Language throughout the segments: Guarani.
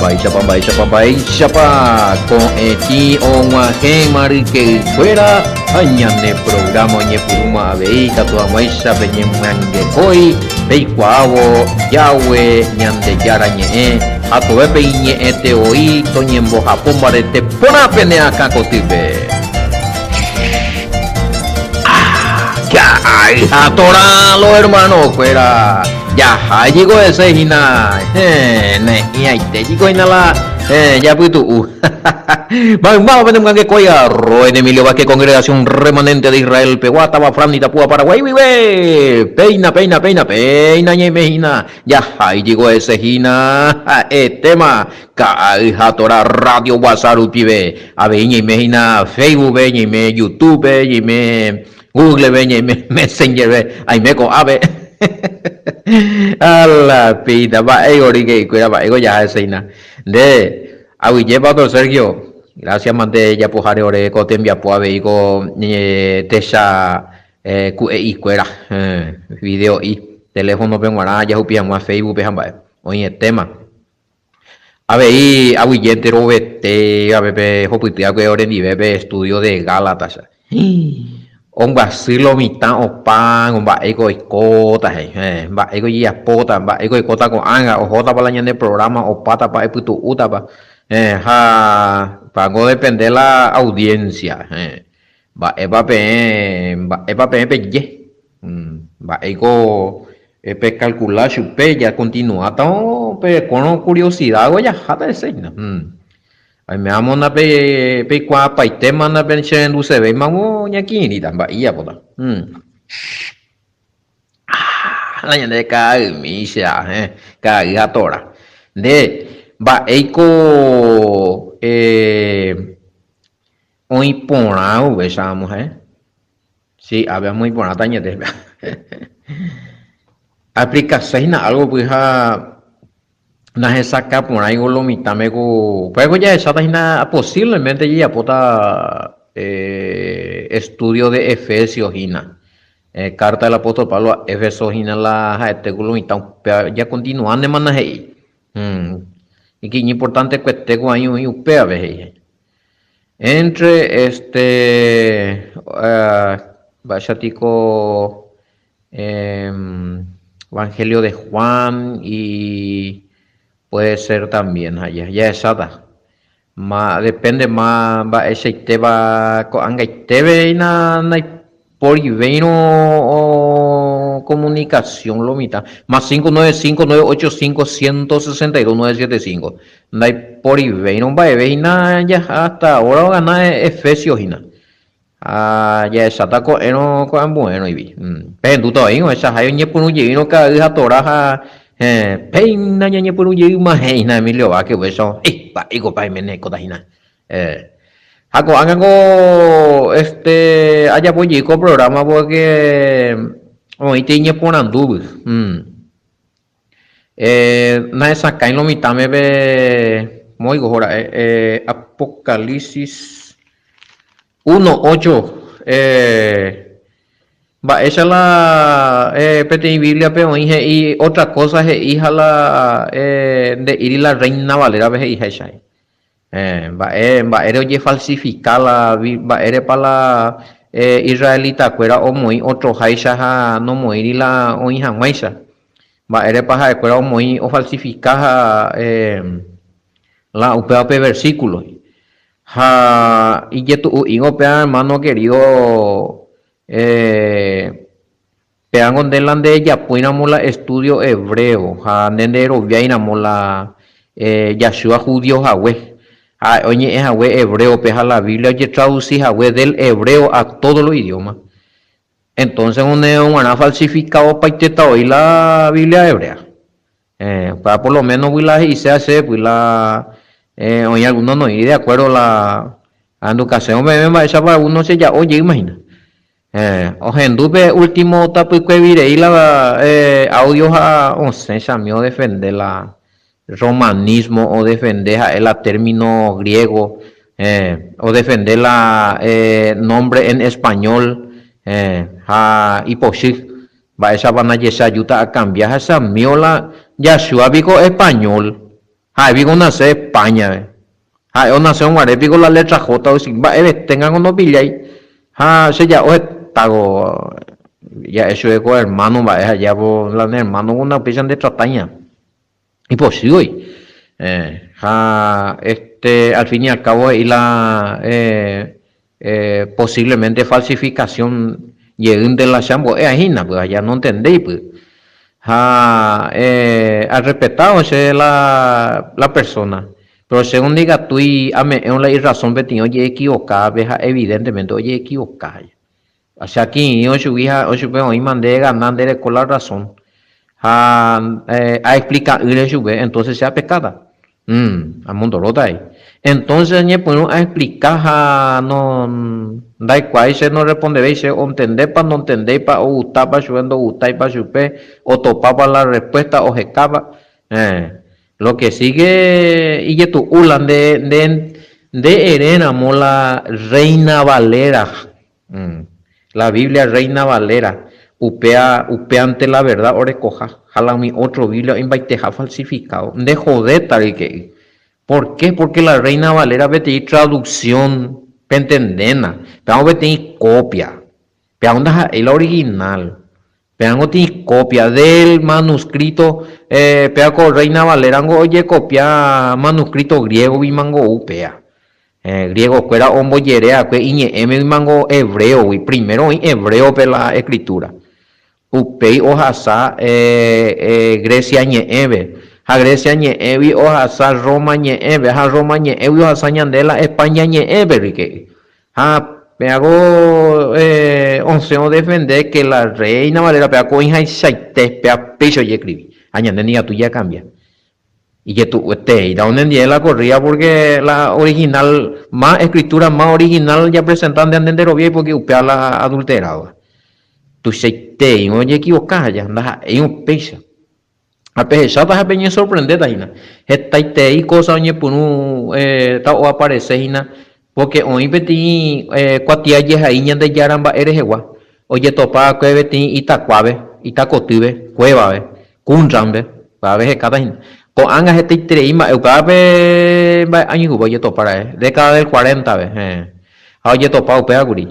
Mba'éichapa, mba'éichapa, mba'éichapa ko'ẽtĩ og̃uahẽma ryke'ykuéra ha ñane programa oñepyrũma avei ikatu hag̃uáicha peñemyangekói peikuaávo Yahweh Ñandejára ñe'ẽ ha tove pe iñe'ẽte voi toñembohapo mbarete porã pene akã kotýpe. Ka'i ha torã lo hermano-kuéra! Jaha jiko hese hína, héẽ, ne'ĩaite jiko hína la, héẽ, japytu'u. Maymáva pene myangekói Roen Emilio Vázquez Congregación Remanente de Israel pegua, táva Fran Itapúa Paraguay guive. Péina, péina, péina, péina ñaime hína, jaha ijiko hese hína, ha'etéma Ka'ay ha Torá Radio Guasa rupive. Avei ñaime hína Facebook-pe, ñaime YouTube-pe, ñaime Google-pe, ñaime Messenger-pe, aime ko'ápe. A la pita, mba'éiko ryke'ykuéra, mba'éiko jaha hese hína. Nde, aguyje Pastor Sergio, gracias mante ejapoháre ore ko tembiapo avei ko techa ku'e'ikuéra, video'i, teléfono-pe g̃uarã jahupi hag̃ua Facebook-pe ha mba'e. Oĩetéma. Avei aguyje enterovete pe hopytyakue orendive pe estudio de Gálatas. Ombyasy lo mitã opa mba'éiko oikóta he'i, mba'éiko ojejapóta, mba'éiko oikóta ko'ág̃a, ohótapa la ñande programa, opátapa, epytu'útapa. Ha pa'ãngo odepende la audiencia, Mba'épa peẽ, mba'épa peẽ peje? Mba'éiko pekalkula chupe jakontinuáta perekórõ kuriosidádgui jaháta hese hína. Oiméramo ndapeikuaapaitéma ndapecherendusevéimavo ñakirirĩta, mba'e ijapóta. La ñande ka'aymi che ahẽ, ka'ay ha tora. Nde, mba'éiko Oĩ porã upéicha amo ha'e. Si, ápe amo iporãta añete. Aexplikase hína álgo py ha nahesakã porãigo lo mitãme ko upévako jahecháta hína posiblemente jajapóta estudio de Efesios hína. Carta del apóstol Pablo a Éfeso hína la ha'ete ku lo mitã upéva jakontinuánemana he'i. Iñimportantekuete ko aĩ oĩ upévape he'i. Entre este mba'éicha piko Evangelio de Juan y puede ser también ha jahecháta. Ma depende ma mba'eichaitéva ko'ag̃aitéve naiporivéirõ comunicación lo mitã. Más 595 985 162 975. Ndaiporivéirõ mba'eve hína jaha hasta ahora ogana Efesios hína. Ha jahecháta ko'ẽrõ ko ambuérõivi. Pehendúta oĩrõ ohechahái oñepyrũ jeýrõ ka'ay ha tora ha héẽ péina ñañepyrũ jeýma he'ína Emilio Vázquez upéicha he'i mba'éiko pa oiméne aikóta hína. Ha ko'ág̃a ko este ajapo jey ko programa porque oĩta iñeporandúvy. Nahesakãi lo mitãme pe moõiko oho ra'e Apocalipsis uno ocho mba'éicha la peteĩ Bíbliape oĩ he'i otra kósa he'i ha la nde'íri la Reina Valera-pe he'iháicha. Mba'e mba'ére ojefalsifika la mba'érepa la israelitakuéra omoĩ otroháicha ha nomoĩri la oĩ hag̃uáicha. Mba'érepa ha'ekuéra omoĩ ofalsifika ha la upéva pe versíkulo. Ha ijetu'u'ívo upéva ermáno kerído Péango nde la ndejapóiramo la estudio hebreo ha nde nderoviáiramo la Yahshua judío hague, ha'e oñe'ẽ hague hebréope ha la Biblia ojetradusi hague del hebreo a todos los idiomas, entonces ne g̃uarã falsificado opaiteta voi la Biblia hebrea. Upéva por lo menos gui la he'iséva chéve la oĩ alguno noĩri de acuerdo la ahendukasérõ peẽme mba'éichapa alguno cheja'o jeýma hína. Ohendu pe último tapykuevi rei la audio ha osẽ chami odefende la romanismo, odefende ha'e la término griego, odefende la nombre en español ha ipochy. Mba'éichapa najechajúta akambia ha chamío la Yahshua piko español. Ha'e piko onase España-pe. Ha'e onasérõ guare piko la letra J oexi, mba'eveténgango ndopillái. Ha cheja'o hetáko ja'e chupe ko hermano mba'e ha japo la ne hermano ko ndaupéicha ndetratáiña. Ipochy voi. Ha este al fin y al cabo he'i la posiblemente falsificación jeýnte la che ambo'éva hína py, aja nontendéi py. Ha arrespetávo che la la persona, pero che ndikatúi ame'ẽvo la irrazón peteĩ oje'equivokávape ha evidentemente oje'equivoka. Che akirirĩ chugui ha chupe oĩma nde egana nde reko la razón ha aexplika'ỹre chupe, entonces che apekáta. Amondoróta avei. Entonces añepyrũ aexplika ha no ndaikuaái che norrespondevéi che ontendépa, nontendéipa, ogustápa chupe, ndogustáipa chupe, otopápa la respuesta ohekápa. Lo que sí que ijetu'u la nde nde nde eréramo la Reina Valera La Biblia Reina Valera, upéa upéante la verdad orekoha, ha la umi ótro Biblia oimbaiteha falsificado. Nde jodéta ryke'y. Por qué? Porque la Reina Valera peteĩ traducción, pentendéna, péva peteĩ copia, péva ndaha'éi la original, péva peteĩ copia del manuscrito, péva ko Reina Valera ngo ojekopia manuscrito griego-gui mango ou péa. Griegokuéra ombojere va'ekue iñe'ẽme ymango hebréogui, primero oĩ hebréope la escritura, upéi ohasa Grecia ñe'ẽme, ha Grecia ñe'ẽgui ohasa Roma ñe'ẽme, ha Roma ñe'ẽgui ohasa ñande la España ñe'ẽme rykẽ'y. Ha péago osẽ odefende ke la Reina Valera péako oĩhaichaite, péa péicha ojeescrivi, ha ñande nikatu jakambia. Ijetu'uetereíta onendie la corrida porque la original, más escritura más original japresenta nde ndenderoviái porque upéva la adulterado. Tuichaiterei ojeequivoca aja, ndaha'éi upéicha. Ha pehecháta ha peñesorprendéta hína. Hetaiterei cosa oñepyrũ ta oaparece hína Pórke oĩ peteĩ kuatia jehai Ñandejára mba'e rehegua, ojetopa va'ekue peteĩ itakuápe, itakotýpe, kuévape, Qumránpe, upévape hekáta hína. Ko'ág̃a hetaiterei mba'e upévape mba'e añoikũmby ojetopa ra'e, década del cuarenta-pe, héẽ, ha ojetopa upéva kuri.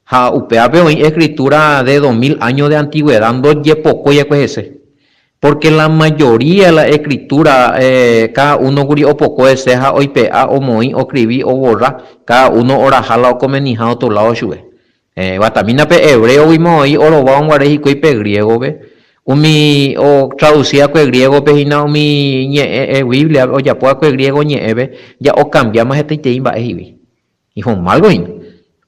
Ha upévape oĩ escritura de 2000 años de antigüedad ndojepokói va'ekue hese. Pórke la majoría la escritura káda uno kuri opoko hese ha oipe'a, omoĩ, oskrivi, ovorra, káda uno oraha la okomeniha ótro ládo chupe. Eguatamína pe hebréoguima oĩ orovao guare hikuái pe griégope, umi otradusi va'ekue griégope hína umi ñe'ẽ Biblia ojapo va'ekue griégo ñe'ẽpe, ja okambiáma hetaiterei mba'e hikuái. Ihomálgo hína.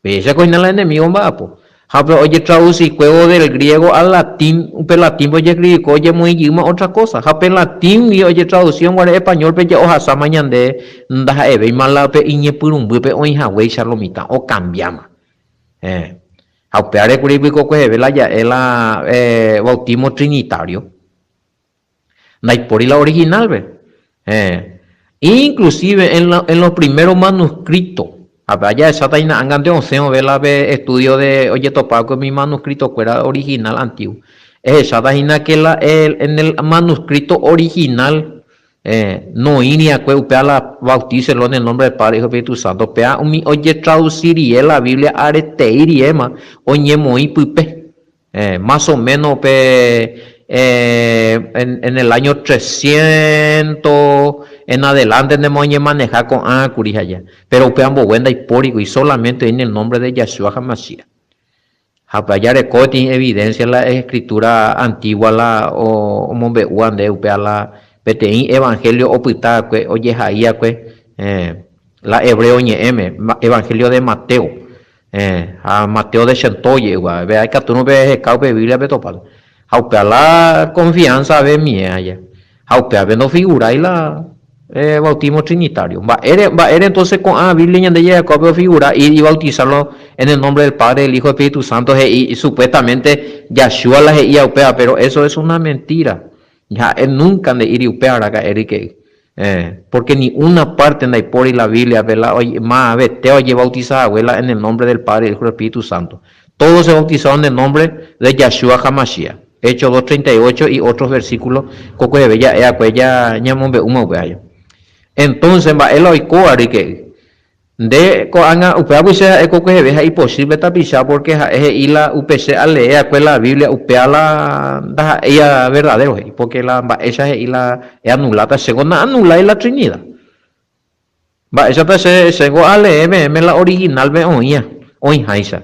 Péichako hína la enemigo omba'apo. Ha pe ojetradusikuévo del griego al latín, upe latínpe ojeskriviko ojemoĩ jeýma ótra kósa. Ha pe latíngui ojetradusírõ guare españólpe ja ohasáma ñande ndaha'evéima la pe iñepyrũmbýpe oĩ haguéicha lo mitã, okambiáma. Héẽ. Ha upévare kuri pykokueheve la ja'e la bautismo trinitario. Ndaipóri la original-pe. Héẽ. Inclusive en la, en los primeros manuscritos, ha pe jahecháta hína ág̃ante osẽ vove la pe estudio de ojetopa va'ekue umi manuscrito-kuéra original antiguo. Ehecháta hína que la el, en el manuscrito original eh, noĩri va'ekue upéva la bautícelo en el nombre del Padre, Hijo, Espíritu Santo. Péva umi ojetraduci rie la Biblia aretei riéma oñemoĩ pype. Más o menos pe en el año trescientos en adelante ndéma oñemaneha ko'ã kuri aja. Péro upe ambove ndaipórigui, solamente oĩ en el nombre de Yahshua HaMashiach. Ha upe aja reko peteĩ evidencia la escritura antigua la omombe'úva nde upéva la peteĩ evangelio opyta va'ekue ojehai va'ekue la hebreo ñe'ẽme, evangelio de Mateo. Héẽ, ha Mateo de Chentó oje'éva, vea ikatúrõ peheka upe Biblia petopáta. Ha upéva la confianza avemie aja. Ha upévape ndofigurái la bautismo trinitario. Mba'ére, mba'ére entonces ko'ã Biblia ñande jajakuápe ofigura ir y bautizarlo en el nombre del Padre, del Hijo, Espíritu Santo he'i supuestamente Yahshua la he'íva upéva, pero eso es una mentira. Ha'e nunca nde'íri upéva araka'e ryke'y. Pórke ni una párte ndaipóri la Bíbliape la mavete ojevautisa hague la en el nómbre del Padre, del Hijo, del Espíritu Santo. Todos se bautizaron en el nombre de Yahshua HaMashiach. Hechos 2.38 y otros versículos kokueheve ja'e akue ñamombe'úma upéva. Entonces, mba'e la oikóva ryke'y? Nde ko'ág̃a upévagui che ha'e kokueheve ha ipochy pe tapicha pórke ha'e he'i la upe che alee akue la Biblia upéva la ndaha'éiva verdadero he'i pórke la mba'éicha he'i la eanuláta chéngo na'anulái la trinida. Mba'éichata che chéngo alee peẽme la original-pe oĩva oĩháicha.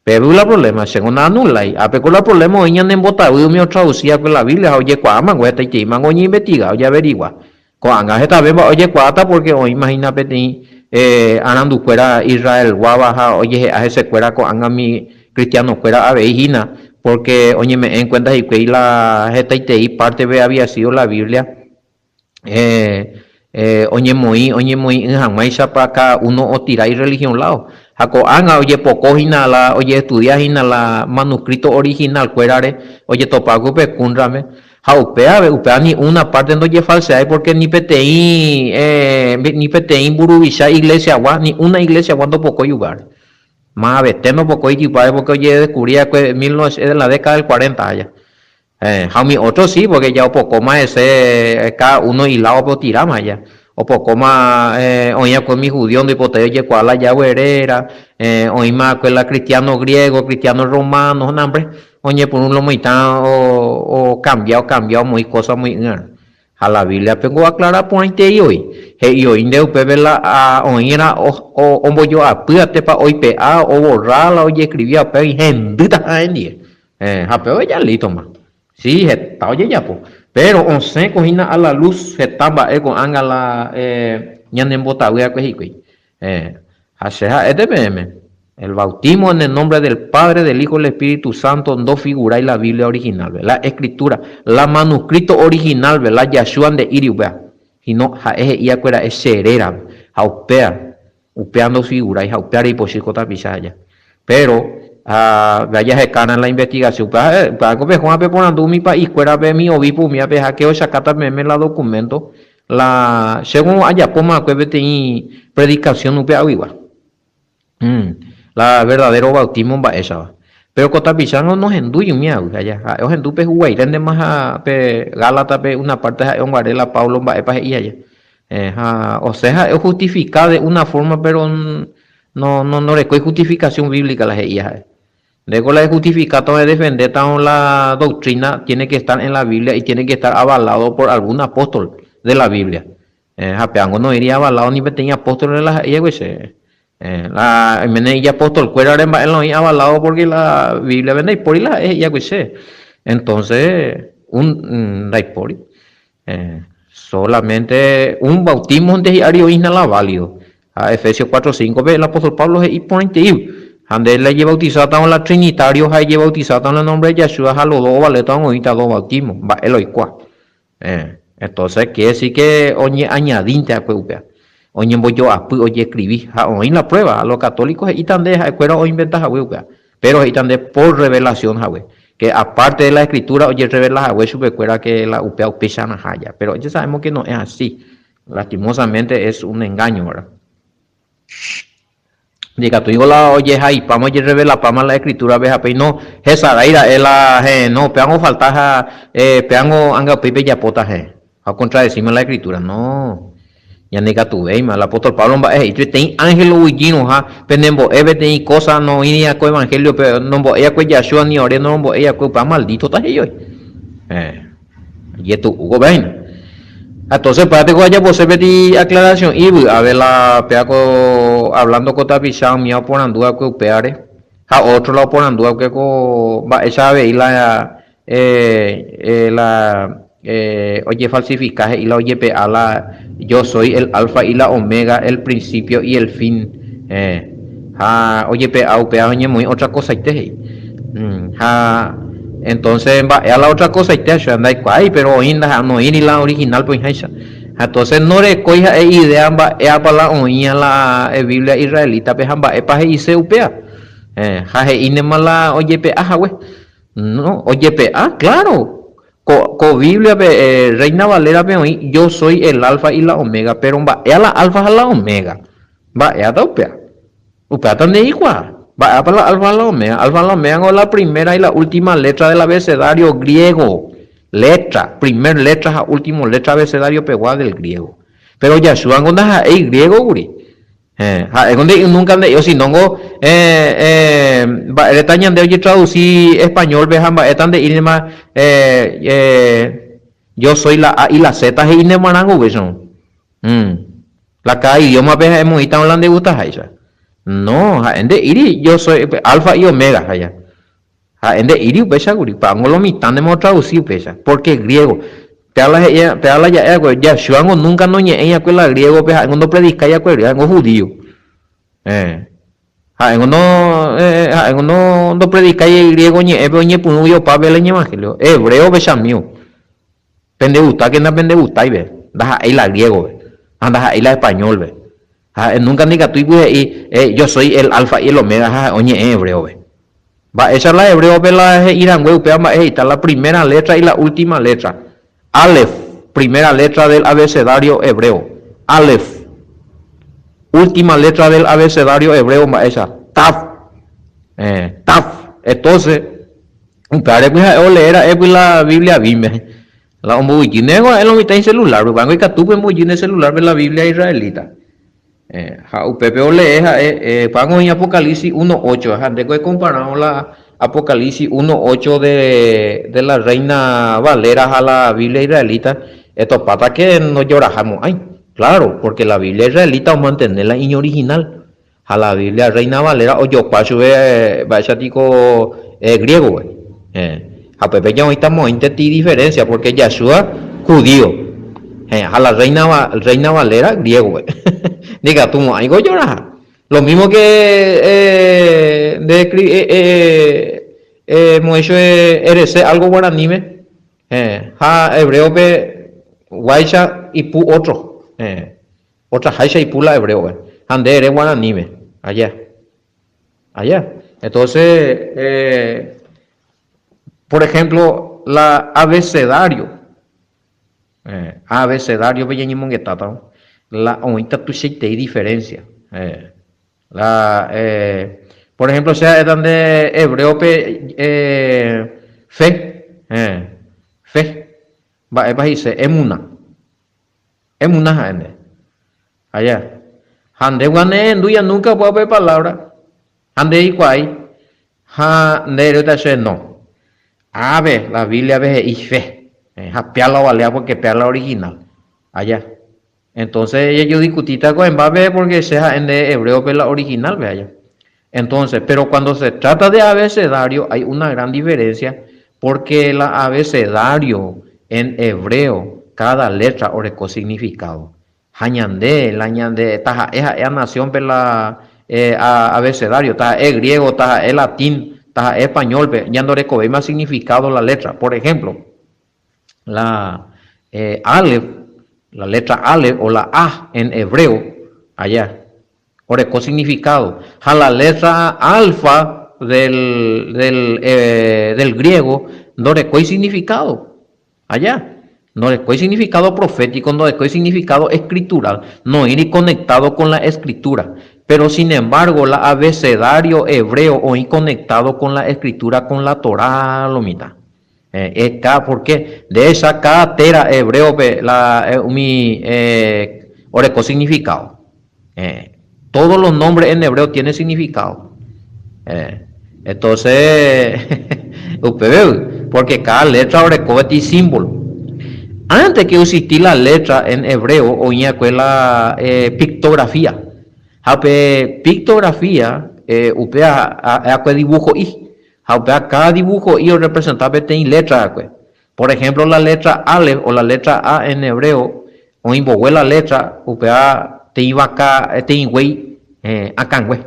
Péva la problema, chéngo na'anulái. Ápeko la problema oĩ ñanembotavy umi otradusi va'ekue la Biblia ha ojekuaámango hetaiteímango oñeinvestiga, ojeaverigua. Ko'ág̃a hetave mba'e ojekuaáta pórke oĩma hína peteĩ arandukuéra Israelguáva ha ojehe'a hesekuéra ko'ág̃a umi kristianokuéra avei hína, pórke oñeme'ẽ en kuénta hikuái la hetaitei pártepe avía sído la Biblia. oñemoĩ oñemoĩ'ỹ hag̃uáichapa káda uno otira irrelihión ládo. Ha ko'ág̃a ojepoko hína la ojeestudia hína la manuskríto orihinalkuérare ojetopa va'ekue upe Qumrán-pe. Ha upévare, upéva ni una párte ndojefalseái pórke ni peteĩ ni peteĩ mburuvicha iglesiagua, ni una iglesiagua ndopokói upévare. Mavete ndopokói ijypáre pórke ojedeskuvri va'ekue mil novecientos, en la década del cuarenta aja. Ha umi ótro si, pórke ja opokóma hese káda uno iládope otiráma ja. Opokóma oĩ va'ekue umi hudío ndoipotái ojekuaa la Yahweh réra, oĩma va'ekue la kristiáno griégo, kristiáno rrománo, ha námbre, oñepyrũ lo mitã okambia, okambia omoĩ kósa omoĩ'ỹarã. Ha la Bíbliape niko oaklara porãitei oĩ. He'i oĩnte upépe la oĩra ombojoapýva tépa oipe'a, ovorra la ojeskrivíva upégui hendýta ha'e ndive. Ha péva ja lítoma. Si, heta ojejapo. Péro osẽko hína a la lus heta mba'e ko'ág̃a la ñanembotavy va'ekue hikuái. Ha che ha'éte peẽme, el bautismo en el nombre del Padre, del Hijo, del Espíritu Santo ndofigurái la Biblia original-pe, la Escritura, la manuscrito original-pe, la Yahshua nde'íri upéva, sino ha'e he'i va'ekue ra'e che rérape. Ha upéva Upéva ndofigurái ha upévare ipochy ko tapicha aja. Péro, ha jahekárã la investigasión, upéva ha'e, upévako pehóva peporandu umi pa'ikuérape, umi obispo umívape ha ke ochakáta peẽme la documento, la chéko ajapóma va'ekue peteĩ predicación upe aguigua. La verdadero bautismo mba'éichava. Péro ko tapicha nohendúi umi agui aja, ha'e ohendu pe huguairéntema ha pe Gálatape una parte ha'e onguare la Pablo mba'épa he'i aja. Ha osẽ ha'e ojustifika de una forma péro no ndorekói justificación bíblica la he'íva ha'e. Ndéko la ejustifikáta o edefendétarõ la doctrina tiene que estar en la Biblia y tiene que estar avalado por algún apóstol de la Biblia. Ha pévango noĩri avalado ni peteĩ apóstol de la he'ívague che. La oiméne ijapostolkuérare mba'e la oĩ avalado porque la Bíbliape ndaipóri la ha'e he'ívague che. Entonces, un ndaipóri. Solamente un bautismo-nte hi'ári oĩ hína la válido. Ha Efesios 4, 5-pe el apóstol Pablo he'i porãiteíva, Ha nde la ejebautisátarõ la trinitario ha ejebautisátarõ en el nombre de Yahshua ha los dos ovalétarõ oĩta dos bautismo, mba'e la oikuaa. Entonces quiere decir que oñeañadínte va'ekue upéva, oñembojoapy, ojescribi ha oĩ la prueba, los católicos he'íta nde ha'ekuéra oinventa hague upéva. Péro he'íta nde por revelación hague, que aparte de la escritura ojerrevela hague chupekuéra que la upéva upéicharãha ja. Pero ya sabemos que no es así. Lastimosamente es un engaño, ¿verdad? Ndikatúingo la ojehaipáma, ojerrevelapáma la escritura-pe ha péino hesarái ra'e la heẽ, no, péango ofalta ha péango anga upéi pejapóta heẽ. Ha okontradesíma la escritura. No. Ñandekatuvéima. El apóstol Pablo mba'e he'i, Peteĩ ángel oguejyrõha penembo'e peteĩ kósa noĩri va'ekue evangelio-pe, nombo'éi va'ekue Yahshua ni ore norombo'éi va'ekue, upéva maldítota he'i oĩ. Héẽ. Ijetu'u ko péina. Entonces upéva teko ajapose peteĩ aclaración'i vy'ápe la péva ko hablando ko tapicha umíva oporandu va'ekue upévare ha ótro la oporandu va'ekue ko mba'éicha avei la la ojefalsifika he'i la ojepe'a la yo soy el alfa y la omega, el principio y el fin ha ojepe'a upéva oñemoĩ otra kosaite he'i ha entonces mba'éa la otra kosaite achu'a ndaikuaái pero oĩ noĩri la original-pe oĩháicha ha entonces norekói ha'e idea mba'éapa la oĩa la Biblia israelita-pe ha mba'épa he'ise upéva ha he'ínema la ojepe'a hague. No, ojepe'a, claro. Ko, ko Biblia-pe, Reina Valera-pe oĩ, Yo soy el Alfa y la Omega, pero mba'éa la Alfa ha la Omega? Mba'éata upéva? Upévata nde'ikuaa. Mba'épa la Alfa ha la Omega? Alfa ha la Omega niko la primera y la última letra del abecedario griego. Letra, primer letra ha último letra abecedario pegua del griego. Péro Yahshua-ngo ndaha'éi griego kuri. Héẽ, ha'éngo nde'i núnka nde'i, osinóngo mba'érepa ñande ojetradusi español-pe ha mba'éta nde'írima yo soy la A y la Z he'íne marãngo upéicharõ. La káda idiómape ha'e emoĩtava la ndegustaháicha. No, ha'e nde'íri yo soy alfa y omega, ha'éja. Ha'e nde'íri upéicha kuri, pa'ãngo lo mitã ndéma otradusi upéicha, pórke griégo. Péva la he'i, péva la ja'e va'ekue, Yahshua-ngo núnka noñe'ẽi va'ekue la griégope, ha'éngo ndopredikái va'ekue griégo, ha'éngo hudío. Héẽ. Ha'éngo no, ha'éngo no ndopredikái griégo ñe'ẽpe oñepyrũgui opa pe la iñevanhélio. Hebréope chamígo. Pendegustáke ndapendegustáipe, ndaha'éi la griégope, ha ndaha'éi la españólpe. Ha'e núnka ndikatúi ku he'i, Yo soy el Alfa y el Omega ha ha'e oñe'ẽ hebréope. Mba'éicha la hebréope la he'i rangue upéva mba'e he'íta la primera letra y la última letra. Álef, primera letra del abecedario hebreo. Álef. Última letra del abecedario hebreo mba'éicha? Tav. Tav. Entonces, upévare kuri ha'e olee ra'e kuri la Biblia víme. La ombovyjy néngo ha'e lo mitã icelular-pe, upévango ikatu pe ombovyjy nde celular-pe la Biblia israelita. Ha upépe olee ha'e, upévango oĩ Apocalipsis 1.8, ha ndéko ekomparárõ la Apocalipsis 1.8 de, de la Reina Valera ha la Biblia israelita, etopáta ke ndojorahamo'ãi. Claro, porque la Biblia israelita omantene la iñoriginal, ha la Biblia Reina Valera ojokua chupe mba'éicha tiko griégope. Ha upépe ja oĩta moõinte ti diferencia, porque Yahshua judío, ha la Reina, Reina Valera griégope. Ndikatu mo'ãiko ojoraha. Lo mismo que nde emoĩ chupe erese algo guaraníme, ha hebréope guáicha ipu otro. Otraháicha ipu la hebréope, ha nde ere guaraníme. Aja. Aja. Entonces, por ejemplo, la abecedario, abecedario-pe ñañemongetáta, la oĩta tuichaitei diferencia. La, por ejemplo, che ha'éta nde hebréope fe, fe, mba'épa he'ise? Emuna. Emuna ha'e nde. Aja. Ha nde guanehendúia núnka opa upe palávra, ha nde eikuaái, ha nde eréta chéve no. Ápe, la Bíbliape he'i fe. Ha péa la ovaléva pórke péa la original. Aja. Entonces jajodiscutíta ko hembápe porque che ha'e nde hebréope la original-pe, aja. Entonces, pero cuando se trata de abecedario hay una gran diferencia porque la abecedario en hebreo cada letra oreko significado. Ha ñande, la ñande, taha'e ha'éa nación-pe la abecedario, taha'e griego, taha'e latín, taha'e español-pe, ñandorekovéima significado la letra. Por ejemplo, la alef, la letra alef o la A en hebreo, allá, Oreko significado. Ha la letra alfa del, del, eh, del griego ndorekói significado. Aja. Ndorekói significado profético, ndorekói significado escritural, noĩri conectado con la escritura. Pero sin embargo, la abecedario hebreo oĩ conectado con la escritura, con la Torá, lo mitã. Eh, porque de esa cada téra hebreo-pe la umi eh, oreko significado. Eh, todos los nombres en hebreo tienen significado. Eh, entonces, upéve, porque cada letra oreko peteĩ símbolo. Antes que existir la letra en hebreo, oĩ va'ekue la eh, pictografía. Ha pe pictografía, eh, upéva ha'e dibujo'i. Ha upéva káda dibujo'i orrepresenta peteĩ létra va'ekue. Por ehémplo la létra Álef o la létra A en hebreo, oĩ mbogue la létra, upéva teĩ vaka, teĩ guéi akãngue,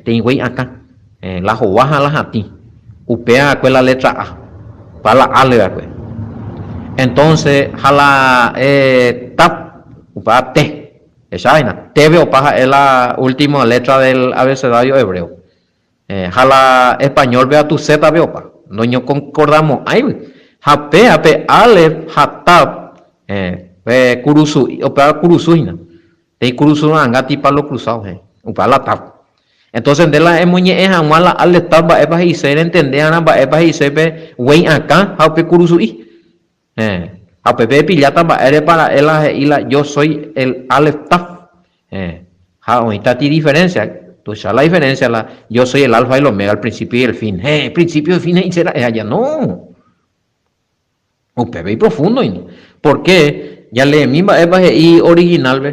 teĩ guéi akã, la hova ha la hatĩ, upéva va'ekue la létra A, upéva la Álef va'ekue. Entónse ha la Tav, upéva T, hecháina, T-pe opa ha'e la última létra del abecedario hebreo. Ha la español-pe atu Z-pe opa, noñokonkordamo'ãigui. Ha péa pe Alef ha Tav, pe kurusu, upéva kurusu hína. Peteĩ kurusu ra'ãnga ti palo cruzado, upéva la Tav. Entonces nde la emoñe'ẽ hag̃ua la Alef Tav mba'épa he'ise, rentende va'erã mba'épa he'ise pe guéi akã ha upe kurusu'i. Ha upépe epilláta mba'érepa ra'e la he'i la yo soy el Alef Taf. Eh, ha oĩta ti diferencia, tuicha la diferencia la yo soy el Alfa y el Omega, el principio y el fin. Eh, principio y fin he'ise ra'e aja, no. Upépe iprofundo hína. Por qué? Jaleemi mba'épa he'i original-pe,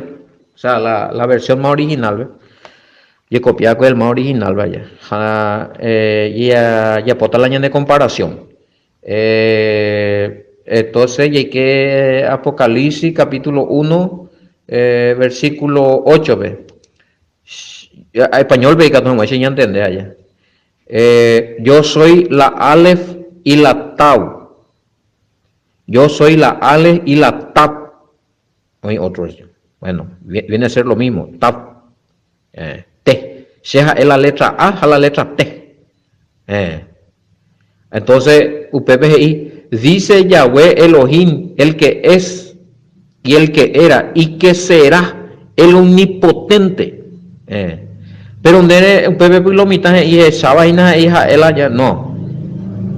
o sea, la, la versión más original-pe. Jekopia va'ekue el más original-pe aja. Ha eh, jajapóta la ñane comparación. Eh, entonces jaike Apocalipsis capítulo 1, eh, versículo 8-pe. Español-pe ikatu hag̃uáicha ñantende aja. Eh, yo soy la Alef y la Tau. Yo soy la Alef y la Tap. Oĩ otro versión. Bueno, viene a ser lo mismo. Tap. Eh, T. Che ha'e la letra A ha la letra T. Eh. Entonces, upépe he'i, Dice Yahweh Elohim, el que es, y el que era, y que será, el omnipotente. Eh. Pero nde upépe py lo mitã he'i hecháva hína he'i ha'e la ya, no.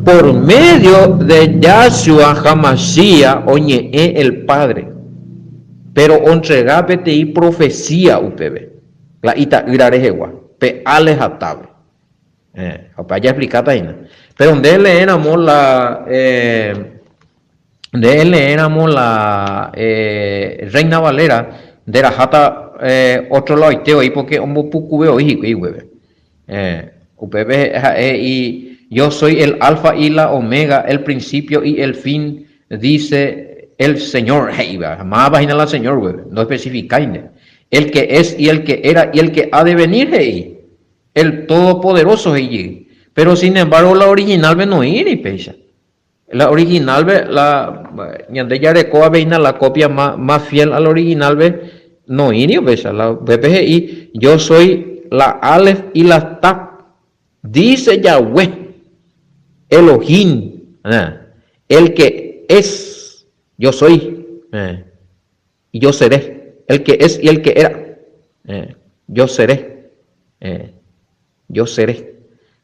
Por medio de Yahshua HaMashiach oñe'ẽ el Padre, pero ontrega peteĩ profecía upépe, la ita'ýra rehegua, pe Aleph ha Tav. Eh, ha upéva jaexplikáta hína. Pero nde eleéramo la eh, nde eleéramo la eh, Reina Valera, nde raháta eh, otro ladoite voi porque ombopukuve voi hikuái upépe. Eh, upépe ha'e he'i, Yo soy el Alfa y la Omega, el principio y el fin, dice el Señor, he'íva. Mávapa hína la Señor upépe, ndoespecifikáinte. El que es y el que era y el que ha de venir, he'i. El Todopoderoso he'i jey. Pero sin embargo la original-pe noĩri péicha. La original-pe, la ñande jarekóva peína la copia más fiel al original-pe noĩri upéicha. La upépe he'i, Yo soy la Alef y la Tav, dice Yahweh, Elohim, el que es, yo soy. Y yo seré, el que es y el que era. Yo seré. Yo seré.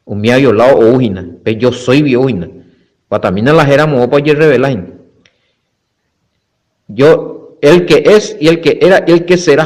Umi aviolado ou hína, pe yo soy-gui ou hína. Guatamína la héra moõpa ojerrevela hína. Yo, el que es y el que era y el que será.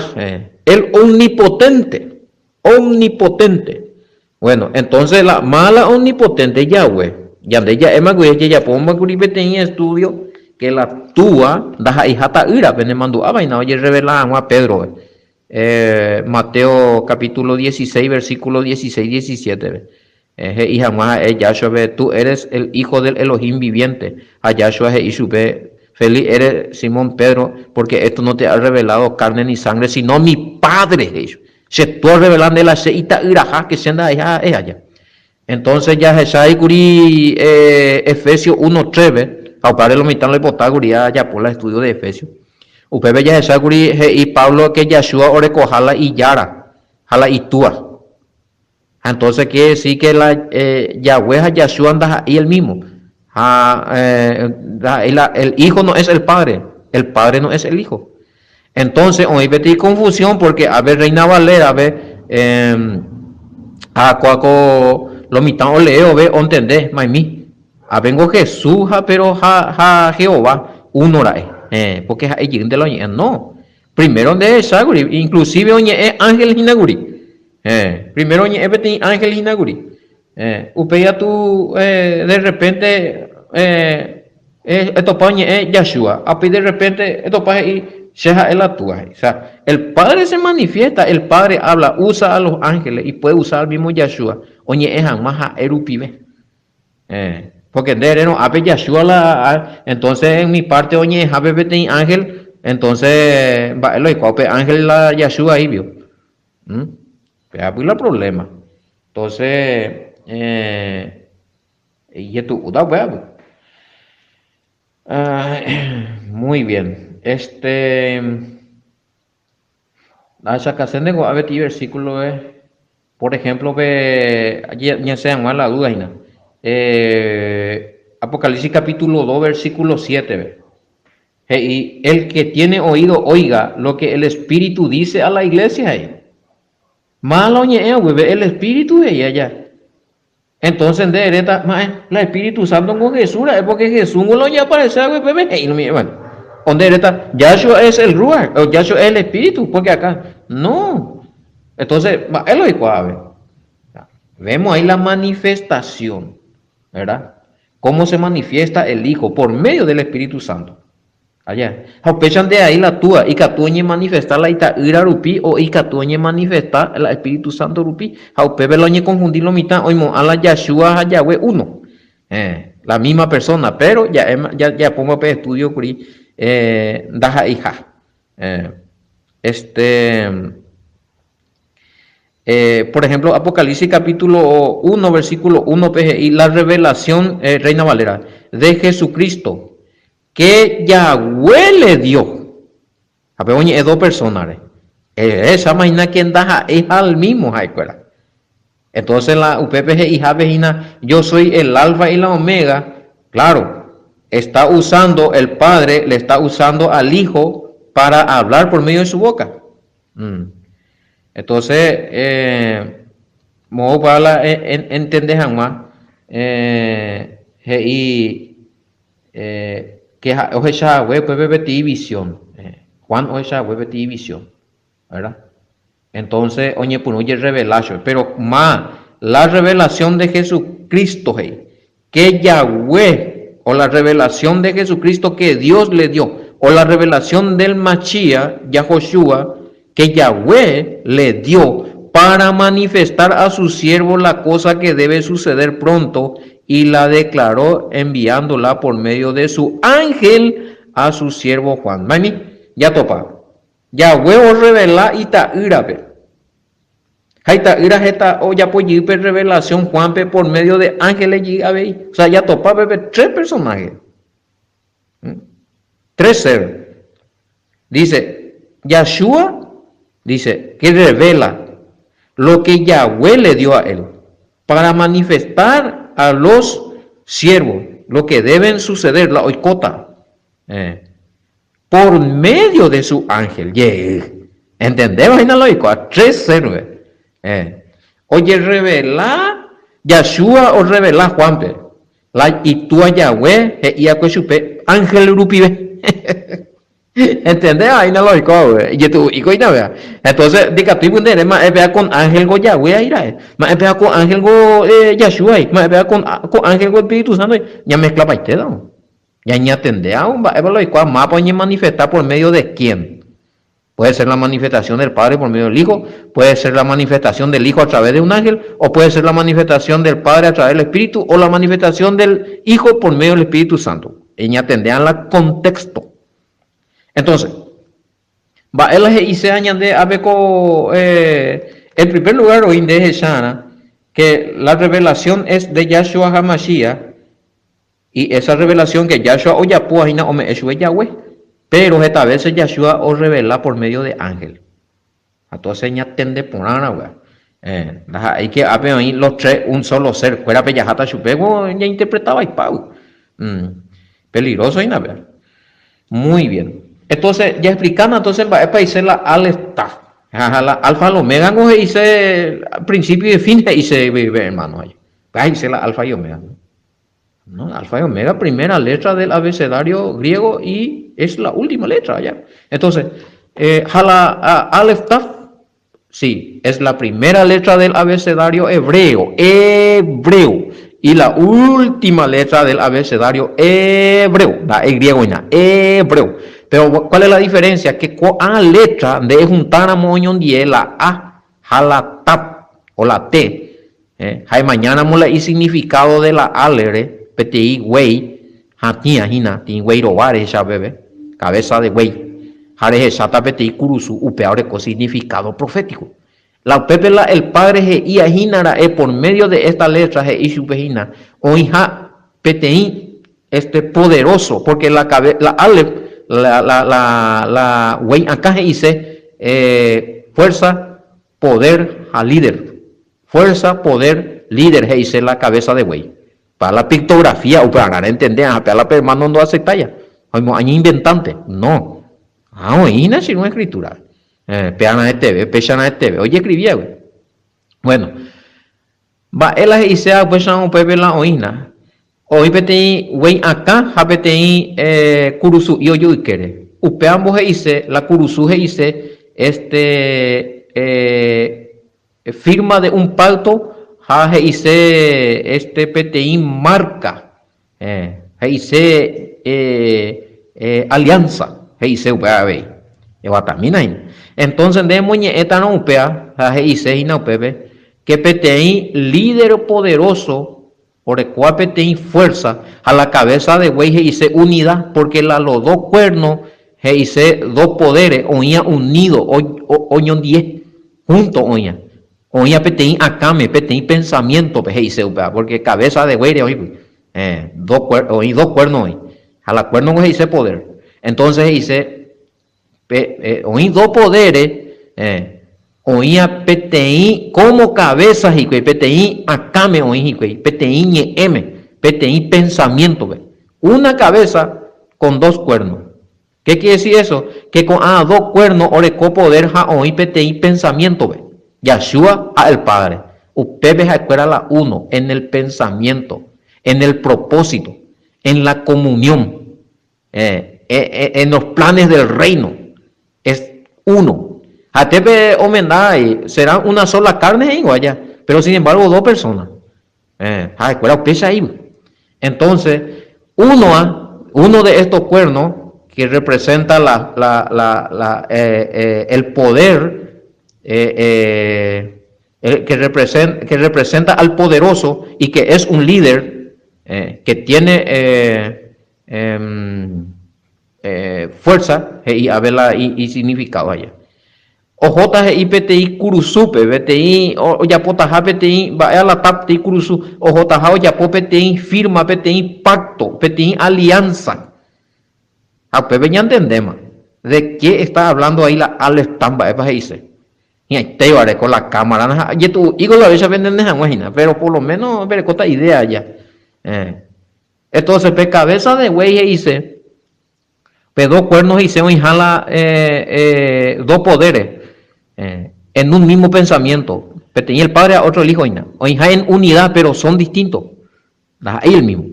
El omnipotente. Omnipotente. Bueno, entonces la mala omnipotente Yahweh, ñande ja'éma guive jajapóma kuri peteĩ estudio que la Túva ndaha'eiha ta'ýra, penemandu'áva hína ojerrevela hag̃ua Pedro-pe, Mateo capítulo 16 versículo 16, 17-pe, he'i hag̃ua ha'e Yahshua-pe, Tú eres el Hijo del Elohim viviente, ha Yahshua he'i chupe, Feliz eres, Simón Pedro, porque esto no te ha revelado carne ni sangre, sino mi Padre, he'i chupe. Che Túa orrevela nde la che ita'yraha, che che ndaha'eiha ha'e aja. Entonces jahechái kuri Efesios uno tres-pe, ha upévare lo mitã loipota kuri ajapo la estudio de Efesios. Upépe jahecha kuri he'i Pablo ke Yahshua orekoha la Ijára ha la Itúa. Ha entonces quiere decir que la Yahweh ha Yahshua ndaha'éi el mismo. Ha ndaha'éi la, el Hijo no es el Padre, el Padre no es el Hijo. Entonces oĩ peteĩ confusión porque ápe Reina Valera-pe ha kóa ko lo mitã olee ove ontende maimi. Ápengo Jesús ha pero ha ha Jehová uno ra'e. Héẽ, porque ha'e jeýnte la oñe'ẽ. No. Primero nde ehecha kuri, inclusive oñe'ẽ ángel hína kuri. Héẽ, primero oñe'ẽ peteĩ ángel hína kuri. Héẽ, upéi katu de repente etopa oñe'ẽ Yahshua, ha upéi de repente etopa he'i che ha'e la Túa he'i. O sea, el Padre se manifiesta, el Padre habla, usa a los ángeles y puede usar al mismo Yahshua oñe'ẽ hag̃ua ha'e rupive. Héẽ, porque nde erérõ ápe Yahshua la, entonces en mi parte oñe'ẽhápe peteĩ ángel, entonces mba'e la oikuaa upe ángel la Yahshua he'ípio. Péva la problema. Entonces, ijetu'úta upéva. Muy bien. Este, ahechakase nde ko'ã peteĩ versículo-pe, por ejemplo, pe ñasẽ hag̃ua la duda hína. Apocalipsis capítulo 2, versículo 7-pe. He'i, El que tiene oído oiga lo que el Espíritu dice a la iglesia, he'i. Mála oñe'ẽ ogueve el Espíritu he'i aja. Entonces nde eréta, ma'ẽ, la Espíritu Santo nko Jesús ra'e, porque Jesús nko la ojeaparece hague upépe, he'i umi hermano. Onde eréta, Yahshua es el Ruach, o Yahshua es el Espíritu, porque acá, no. Entonces, mba'e la oikuaa ave? Vemos ahí la manifestación, verdad? Cómo se manifiesta el Hijo por medio del Espíritu Santo. Aja. Ha upéicha nde aí la Túa ikatu oñemanifesta la Ita'ýra rupi o ikatu oñemanifesta la Espíritu Santo rupi. Ha upépe la oñekonfundi lo mitã oimo'ã la Yahshua ha Yahweh uno. Eh, la misma persona, pero ja'éma, jajapóma pe estudio kuri eh, ndaha'eiha. Eh, este, Eh, por ejemplo, Apocalipsis capítulo 1, versículo 1 pe he'i la revelación, eh, Reina Valera, de Jesucristo, que Yahweh le dio. Ha pe oñe'ẽ dos persona-re. Ehecháma hína que ndaha'éiha el mismo ha'ekuéra. Entonces la upépe he'ihápe hína, yo soy el Alfa y la Omega, claro, está usando el Padre, le está usando al Hijo para hablar por medio de su boca. Entonces, moõpa la entende hag̃ua he'i ke ha'e ohecha hague upépe peteĩ visión. Juan ohecha hague peteĩ visión, verdad? Entonces oñepyrũ ojerrevela chupe. Pero ma la revelación de Jesucristo he'i, Que Yahweh, o la revelación de Jesucristo que Dios le dio, o la revelación del Machía, Yahoshua, que Yahweh le dio para manifestar a su siervo la cosa que debe suceder pronto, y la declaró enviándola por medio de su ángel a su siervo Juan. Mami, jatopa. Yahweh orrevela ita'ýrape. Ha ita'ýra heta ojapo jey pe revelación Juan-pe por medio de ángeles jey avei. O sea, jatopa peve tres personaje. Tres ser. Dice, Yahshua, dice, que revela lo que Yahweh le dio a él para manifestar a los siervos lo que deben suceder, la oikóta. Eh. Por medio de su ángel, jey. Entendéva hína la oikóva, tres sérve. Eh. Ojerrevela, Yahshua orrevela Juan-pe, la itúa Yahweh he'iakue chupe ángel rupive. Entendéva hína la oikóva, ijetu'u'i ko hína péva. Entonces, ndikatúi py nde ere ma'e péva con ángel ko Yahweh aĩ ra'e, ma'e péva ko ángel ko Yahshua aĩ, ma'e péva con ángel ko Espíritu Santo aĩ, ñamezclapaitéta. Ñañatende aún mba'épa la oikuaa mápa oñemanifesta por medio de quién. Puede ser la manifestación del Padre por medio del Hijo, puede ser la manifestación del Hijo a través de un ángel, o puede ser la manifestación del Padre a través del Espíritu, o la manifestación del Hijo por medio del Espíritu Santo. Eñatendean la contexto. Entonces, mba'e la he'isea ñande ápe ko, eh, en primer lugar oĩ nde hecharã que la revelación es de Yahshua HaMashiach, Y esa revelación que Yahshua ojapóva hína ome'ẽ chupe Yahweh. Péro heta vése Yahshua orrevela por medio de ángel. Ha entonces ñatende porãrã upéva. Eh, ndaha'éi ke ápe oĩ los tres un solo ser kuérape jaháta chupe ko ñainterpreta vaipágui. Mm, peligroso hína péva. Muy bien. Entonces, jaexplikána entonces mba'épa he'ise la Aleph Tav. Ha la Alfa al Omega ngo he'ise principio y fin he'ise hermano. Péva he'ise la Alfa y Omega. No, alfa y omega, primera letra del abecedario griego y es la última letra, ¿ya? Entonces, eh, ha la Aleph Taf, sí, es la primera letra del abecedario hebreo, hebreo, y la última letra del abecedario hebreo, la e griego y hebreo. Pero, ¿cuál es la diferencia? Que ko'ã letra nde ejuntáramo oñondie la A ha la Taf, o la T, Ha emañáramo la isignificado de la álere, peteĩ guéi hatĩa hína, peteĩ guéi rova rehecha peve, cabeza de guéi, ha rehecháta peteĩ kurusu, upéva oreko significado profético. La upépe la el Padre he'ía hína ra'e por medio de esta letra he'i chupe hína oĩha peteĩ este poderoso, porque la cabe, la álef, la, la, la, la guéi akã he'ise fuerza, poder ha líder. Fuerza, poder, líder he'ise la cabeza de buey. Pa la pictografía upearã rentende ha pe la pe hermano ndoaceptáia. Oimo'ã ñeinventánte. No. Ha oĩ hína che irũ escritura. Eh, pearã eteve, péicharã eteve ojescribí va'ekue. Bueno, mba'e la he'ise va'ekue cha'õ upépe la oĩ hína. Oĩ peteĩ guéi akã ha peteĩ kurusu'i ojoykére. Upéva mbohe'ise, la kurusu he'ise este firma de un pacto ha he'ise este peteĩ marca, he'ise alianza, he'ise upéva avei. Eguatamína hína. Entonces nde emoñe'ẽtarõ upéva ha he'ise hína upépe que peteĩ líder poderoso Orekóva peteĩ fuerza ha la cabeza de buey he'ise unida porque la los dos cuernos he'ise dos poderes oĩa unido oñondie, junto oĩa, oĩa peteĩ akãme, peteĩ pensamiento-pe he'ise upéva porque cabeza de buey-re oĩgui, dos oĩ dos cuernos oĩ ha la cuerno niko he'ise poder, entonces he'ise Pe oĩ do podere, oĩva peteĩ como cabeza hikuái, peteĩ akãme oĩ hikuái, peteĩ ñe'ẽme, peteĩ pensamiento-pe. Una cabeza con dos cuernos. Qué quiere decir eso? Que ko'ã do cuerno oreko poder ha oĩ peteĩ pensamiento-pe, Yahshua ha el Padre. Upépe ha'ekuéra la uno, en el pensamiento, en el propósito, en la comunión. En los planes del reino es uno. Ha'etépe omenda será una sola carne he'ívo aja, pero sin embargo dos personas. Ha'ekuéra upéicha he'ívo. Entonces, uno, uno de estos cuernos que representa la, la, la, la, el poder que representa, que representa al poderoso y que es un líder que tiene Fuerza, he'i ave la isignificado aja. Ohóta he'i peteĩ kurusúpe, peteĩ ojapotaha peteĩ mba'e alata peteĩ kurusu, ohotaha ojapo peteĩ firma, peteĩ pacto, peteĩ alianza. Ha upépe ñantendéma de qué está hablando ahí la Alef-Tav mba'épa he'ise. Hi'ãitéva reko la cámara ha jetu'u'íko la ovecha pentende hag̃ua hína, pero por lo menos perekóta idea aja. Entonces pe cabeza de buey he'ise, pe dos cuernos he'ise oĩha la dos poderes en un mismo pensamiento, peteĩ el Padre ha otro el Hijo oĩna, oĩha en unidad pero son distintos, ndaha'éi el mismo,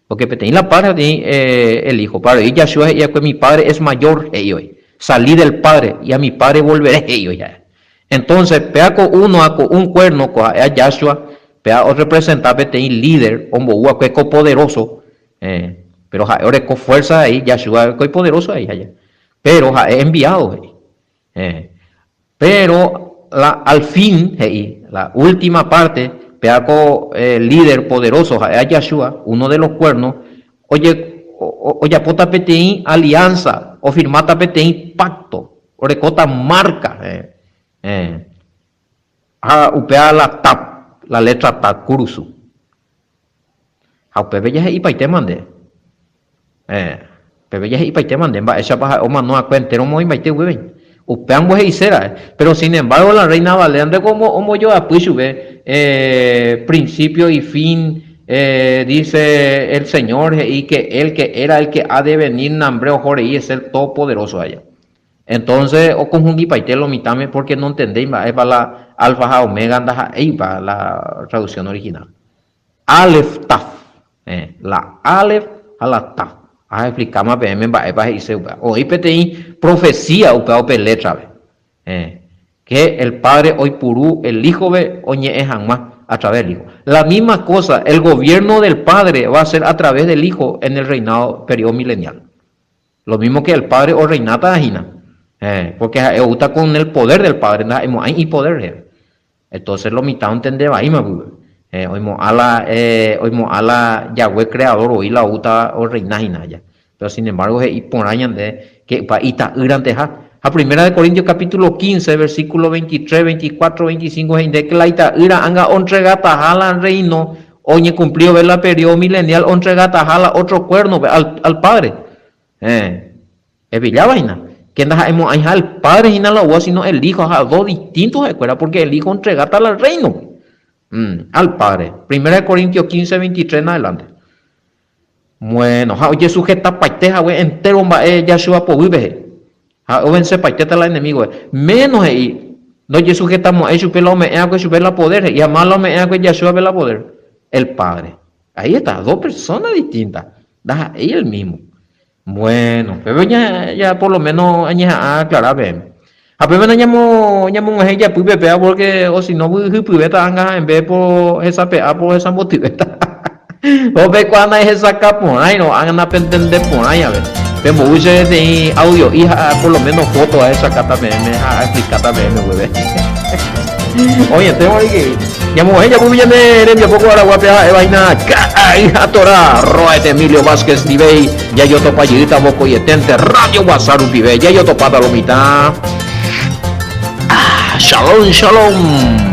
porque peteĩ la Padre ha peteĩ el Hijo, Padre he'i Yahshua he'i va'ekue mi Padre es mayor he'i oĩ, salí del Padre y a mi Padre volveré he'i oĩ ha'e. Entonces péa ko uno ha ko un cuerno ko ha'éa Yahshua, péa orrepresenta peteĩ líder ombou va'ekue ko poderoso, pero ha'e oreko fuerza he'i Yahshua ko ipoderoso he'i aja, pero ha'e enviado he'i. Pero la al fin he'i, la última parte, péa ko líder poderoso ha'éa Yahshua, uno de los cuernos, oje, ojapóta peteĩ alianza, ofirmáta peteĩ pacto. Orekóta márka, héẽ. Ha upéva la tap, la létra tap, kurusu. Ha upépe jahe'ipaitéma nde. Héẽ. Upépe jahe'ipaitéma nde mba'éichapa ha'e omano va'ekue entéro omoĩmbaite upépe. Upéva ombohe'ise ra'e. Péro sin embargo la Reina Valera ndeko ombojoapy chupe principio y fin, dice el Señor he'i que el que era el que ha de venir nambre oho rei es el Todopoderoso aja. Entonces okonfundipaite lo mitãme porque nontendéi mba'épa la alfa ha omega ndaha'éipa la traducción original. Alef taf, eh, la alef ha la taf. Aexplikáma peẽme mba'épa he'ise upéva. Oĩ peteĩ profecía upéva upe létrape. Eh, que el Padre oipuru el Hijo-pe oñe'ẽ hag̃ua a través del Hijo. La misma cosa, el gobierno del Padre va a ser a través del Hijo en el reinado periodo milenial. Lo mismo que el Padre orreináta hína, pórke ha'e oúta con el poder del Padre, ndaha'emo'ãi ipoder reheve. Entonces lo mitã ontende vaíma pype. Oimo'ã la, oimo'ã la Yahweh creador voi la oúta orreina hína aja. Pero sin embargo he'i porã ñande que upa ita'ýranteha. Ha Primera de Corintios capítulo 15, versículo 23, 24, 25 he'i nde que la ita'ýra anga ontregataha la reino Oñekumpli vove la periodo milenial ontregataha la otro cuerno-pe al, al Padre. Héẽ. Epilláva hína. Que ndaha'emo'ãiha el Padre hína la oúva, sino el Hijo, ha dos distintos ha'ekuéra, porque el Hijo ontregáta la reino-pe. Mm, al Padre. Primera de Corintios 15, 23 en adelante. Bueno, ha ojesujetapaite hague entero mba'e Yahshua poguýpe he'i. Ha ovencepaitéta la enemigo-pe. Menos he'i, ndojesujetamo'ãi chupe la ome'ẽ va'ekue chupe la poder he'i, ha má la ome'ẽ va'ekue Yahshua-pe la poder? El Padre. Ahí está, dos personas distintas, ndaha'éi el mismo. Bueno, pépe ja por lo menos añeha'ã aclara peẽme. Ha pépe nañamo ñamog̃uahẽ ijapýpe péva porque o si no hypyvéta anga ha'embe po hesape'a po hesambotyvéta. Ko peikuaa nahesakã porãirõ ág̃a napentende porãi ave. Pembou che peteĩ audio'i ha por lo menos foto ahechakáta peẽme ha aexplikáta peẽme upépe. Oĩetéma riki. Ñamog̃uahẽ ijapýpe ñane rembiapo ko araguápe ha'éva hína Ka'ay ha Torá, Roet Emilio Vázquez ndivéi jajotopa jeýta vokoieténte Radio Guasa rupive. Jajotopáta lo mitã. Ah, shalom, shalom.